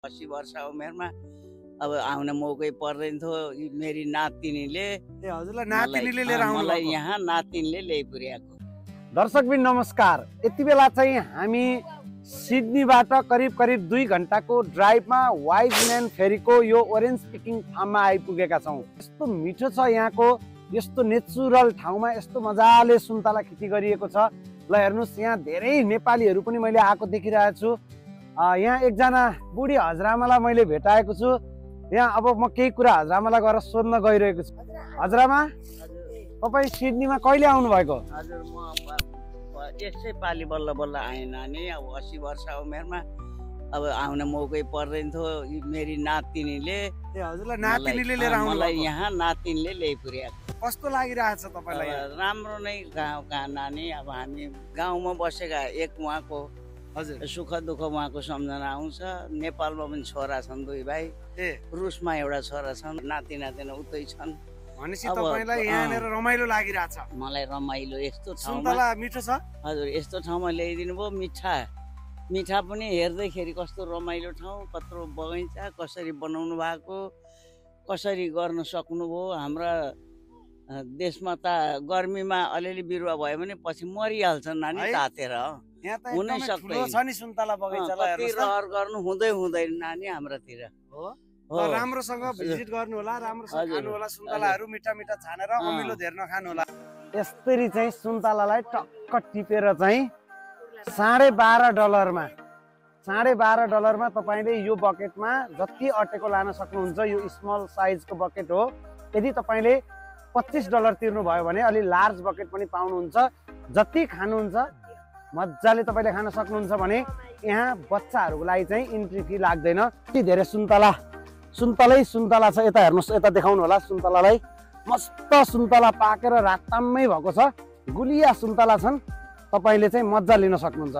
80 वर्ष उमेरमा अब आउन मौकै पर्दैन थियो। मेरी नातिनीले हजुरलाई नातिनीले लिएर आउनु मलाई यहाँ नातिनीले ल्याइपुर्याएको। दर्शकबिन नमस्कार। यति बेला चाहिँ हामी सिडनीबाट करिब 2 घण्टाको ड्राइभमा वाइजम्यान फेरीको यो ओरेन्ज पिकिङ फार्ममा आइपुगेका छौँ। यस्तो मिठो छ यहाँको, यस्तो नेचुरल ठाउँमा यस्तो मजाले सुन्तला खेती गरिएको छ। ल हेर्नुहोस्, यहाँ धेरै नेपालीहरू पनि मैले आएको देखिरहेको छु। यहाँ एकजना बुढी हजुरआमालाई मैले भेटाएको छु। यहाँ अब म केही कुरा हजुरआमालाई गएर सोध्न गइरहेको छु। हजुरआमा, तपाईँ सिडनीमा कहिले आउनुभएको? हजुर, म यसै पालि बल्ल बल्ल आएँ नानी। अब 80 वर्ष उमेरमा अब आउन मौकै पर्दैन थियो। मेरी नातिनीले हजुरलाई नातिनीले लिएर आउनु मलाई यहाँ नातिनीले ल्याइपुर्याएको। कस्तो लागिरहेछ तपाईँलाई? राम्रो नै गाउँ कहाँ नानी। अब हामी गाउँमा बसेका एक उहाँको हजुर सुख दुःख उहाँको सम्झना आउँछ। नेपालमा पनि छोरा छन् 2 भाइ, रुसमा एउटा छोरा छन्, नाति नातिना उतै छन्। भनेपछि तपाईलाई यहाँनेर रमाइलो लागिरहेछ? मलाई रमाइलो, यस्तो ठाउँमा सुन्तला मिठो छ। हजुर, यस्तो ठाउँमा ल्याइदिनु भयो। मिठा पनि हेर्दैखेरि कस्तो रमाइलो ठाउँ, कत्रो बगैँचा, कसरी बनाउनु भएको, कसरी गर्न सक्नुभयो। हाम्रा देशमा त गर्मीमा अलिअलि बिरुवा भयो भने पछि मरिहाल्छन् नानी, तातेर हुनै सक्दैन। सुन्तला बगैँचालाई कति रहर गर्नु हुँदैन नानी हाम्रातिर। राम्रोसँग भिजिट गर्नु होला, राम्रोसँग खानु होला। सुन्तलाहरू मिठा मिठा छानेर अमिलो धेर नखानु होला। यसरी चाहिँ सुन्तलालाई टक्क टिपेर चाहिँ $12.5 तपाईँले यो बकेटमा जति अटेको लान सक्नुहुन्छ। यो स्मल साइजको बकेट हो। यदि तपाईँले $25 तिर्नु भयो भने अलि लार्ज बकेट पनि पाउनुहुन्छ। जति खानुहुन्छ मजाले तपाईँले खान सक्नुहुन्छ भने यहाँ बच्चाहरूको लागि चाहिँ इन्ट्री फी लाग्दैन। यति धेरै सुन्तला छ। यता हेर्नुहोस्, यता देखाउनु होला सुन्तलालाई। मस्त सुन्तला पाकेर रातामै भएको छ। गुलिया सुन्तला छन्, तपाईँले चाहिँ मजा लिन सक्नुहुन्छ।